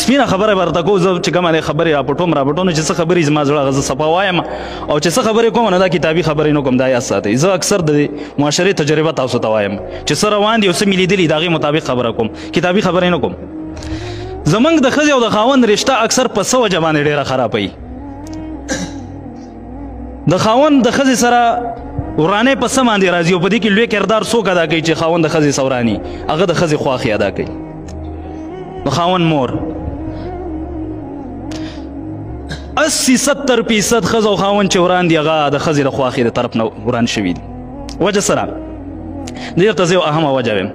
سپینه خبره به درته کوم، زه چې کومه خبرې راپټوم راپټوم، نو چې څه خبرې زما زړه هغه زه صفا وایم، او چې څه خبرې کوم نو دا کتابي خبرې نه کوم، دا یاد ساتئ. زه اکثر د معاشرې تجربه تاسو ته وایم چې څه روان دي او څه مې لیدلي، د هغې مطابق خبره کوم، کتابي خبرې نه کوم. زمونږ د ښځې او د خاوند رشته اکثر په څه وجه باندې ډېره خرابوي؟ د خاوند د ښځې سره ورانې په څه باندې راځي، او په دې کې لوی کردار څوک ادا کوي چې خاوند د ښځې سره وراني؟ هغه د ښځې خواښې ادا کوي، د خاوند مور. 80-70% ښځه او خاوند چې وران دي هغه د ښځې د خواښې د طرف نه وران شوي دي. وجه سره دې درته زه یو اهمه وجه وایم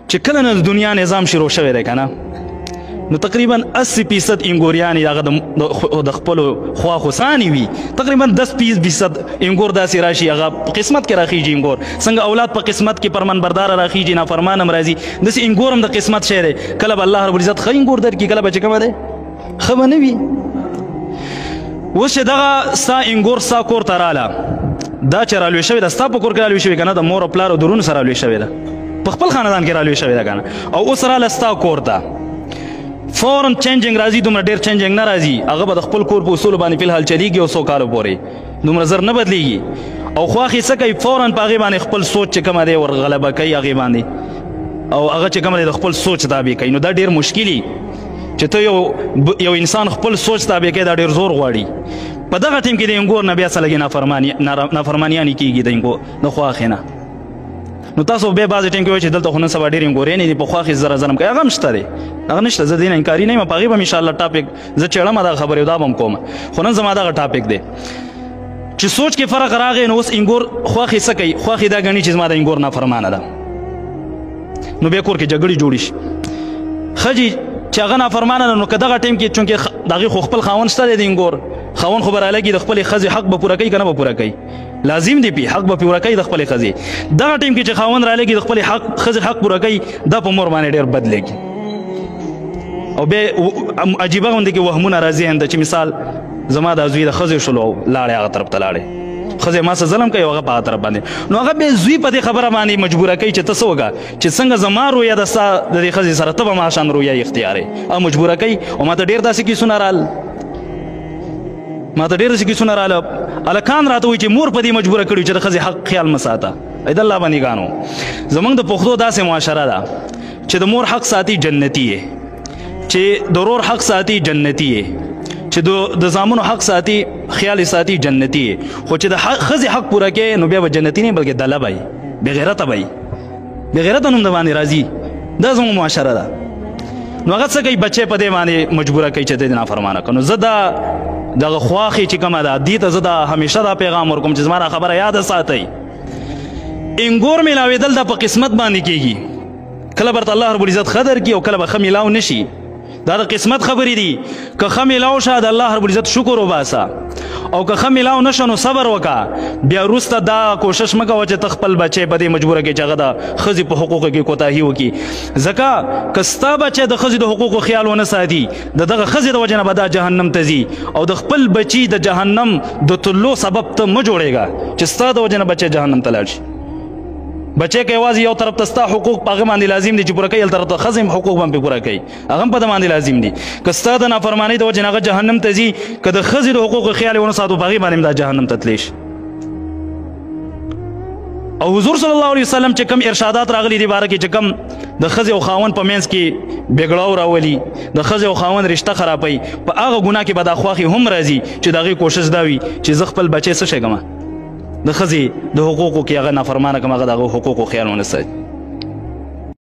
چې کله نه د دنیا نظام شروع شوی دی که نه، نو تقریبا 80% انګوریانې هغه د خپلو خواښو سانې وي. تقریبا 10% انګور داسې راشي هغه په قسمت کې راخیږي. انګور څنګه اولاد په قسمت کې پرمن برداره راخیږي، نافرمان هم راځي، داسې انګور هم د قسمت شی دی. کله به الله رب العزت ښه انګور درکړي، کله به چې کومه دی ښه به نه وي. اوس چې دغه ستا انګور ستا کور ته راله، دا چې رالوی شوې ده ستا په کور کې رالوی شوې که نه، د مور او پلار او د وروڼو سره رالوی شوې ده، په خپل خاندان کې رالوی شوې ده که نه، او اوس راله ستا کور ته، فورا changing راځي، دومره ډېر changing نه راځي. هغه به د خپل کور په اصولو باندې فی الحال چلیږي او څو کالو پورې دومره زر نه بدلیږي. او خواښې څه کوي؟ فورا په هغې باندې خپل سوچ چې کومه دی ورغلبه کوي هغې باندې، او هغه چې کومه دی د خپل سوچ تابع کوي. نو دا ډېر مشکلي چې ته یو انسان خپل سوچ تابع کوي، دا ډېر زور غواړي. په دغه ټیم کې د انګور نه بیا څه لږې نافرمانیانې کېږي د انګور د خواښې نه. نو تاسو بیا بعضې ټیم کې وایئ چې دلته خو نن سبا ډېر انګورېنې دي، په خواښې زره ظلم کوي، هغه هم شته دی، هغه نشته، زه دې نه انکاري نه یم، په هغې به هم انشاءالله topic زه چېړم دغه خبرې او دا به هم کوم، خو نن زما دغه topic دی چې سوچ کې فرق راغی. نو اوس انګور خواښې څه کوي؟ خواښې دا ګڼي چې زما د انګور نافرمانه ده، نو بیا کور کې جګړې جوړې شي. ښه جي چې هغه نافرمانه ده، نو که دغه ټیم کې چونکې د هغې خو خپل خاوند شته دی، د انګور خاوند خو به رالګي، د خپلې ښځې حق به پوره کوي که نه به پوره کوي؟ لازم دی پی حق به پوره کوي د خپلې ښځې. دغه ټیم کې چې خاوند رالګي د خپلې حق ښځې حق پوره کوي، دا په مور باندې ډېر بد لګي. او بیا عجیبه غوندې کې وهمونه راځي ذهن ته چې مثال زما دا زوی د ښځې شولو او لاړې هغه طرف ته لاړې، ښځې ما څه ظلم کوي او هغه په هغه طرف باندې، نو هغه بیا زوی په دې خبره باندې مجبوره کوي چې ته څه وکړه چې څنګه زما رویه د ستا د دې ښځې سره ته به ما شان رویه اختیارې، او مجبوره کوي. او ما ته ډېر داسې کیسونه رال، ما ته ډېر داسې کیسونه راله، هلکان راته وایي چې مور په دې مجبوره کړي چې د ښځې حق خیال مه ساته. ای د الله بندګانو، زمونږ د پښتو داسې معاشره ده چې د مور حق ساتي جنتي یې، چې د ورور حق ساتي جنتي یې، چې د زامنو حق ساتي خیال یې ساتي جنتي یې، خو چې د ښځې حق پوره کوې نو بیا به جنتي نه بلکې دله به یې، بېغیرته به یې، بېغیرته نوم د باندې راځي. دا زموږ معاشره ده. نو هغه څه کوي؟ بچی په دې باندې مجبوره کوي چې دی نافرمانه کړه. نو زه دا دغه خواښې چې کومه ده دې ته زه دا همیشه دا پیغام ورکوم چې زما دا خبره یاده ساتئ، انګور میلاوېدل دا په قسمت باندې کېږي. کله به ورته الله رب العزت ښه درکړي او کله به ښه میلاو نه شي. دا د قسمت خبرې دي. که ښه میلاو شه د الله رب العزت شکر وباسه، او که ښه میلاو نه شه نو صبر وکړه. بیا وروسته دا کوشش مه کوه چې ته خپل بچی په دې مجبوره کړې چې هغه د ښځې په حقوقو کې کوتاهي وکړي، ځکه که ستا بچی د ښځې د حقوقو خیال ونه ساتي، د دغه ښځې د وجې نه به دا جهنم ته ځي، او د خپل بچي د جهنم د تلو سبب ته مه جوړېږه چې ستا د وجې نه بچی جهنم ته لاړ شي. بچی که یوازې یو طرف ته ستا حقوق په هغه باندې لازم دي چې پوره کوي، بل طرف ته ښځې هم حقوق باندې پوره کوي، هغه هم په ده باندې لازم دي. که ستا د نافرمانۍ د وجې نه هغه جهنم ته ځي، که د ښځې د حقوقو خیال یې ونه ساتو په هغې باندې هم دا جهنم ته تللی شي. او حضور صلی الله علیه وسلم چې کوم ارشادات راغلي دي باره کې چې کوم د ښځې او خاوند په منځ کې بګړاو راولي، د ښځې او خاوند رشته خرابوي، په هغه ګناه کې به دا خواښې هم راځي چې د هغې کوشش دا وي چې زه خپل بچی څه شی کړم، د ښځې د حقوقو کې هغه نافرمانه کړم، هغه د هغه حقوقو خیال ونه ساتي.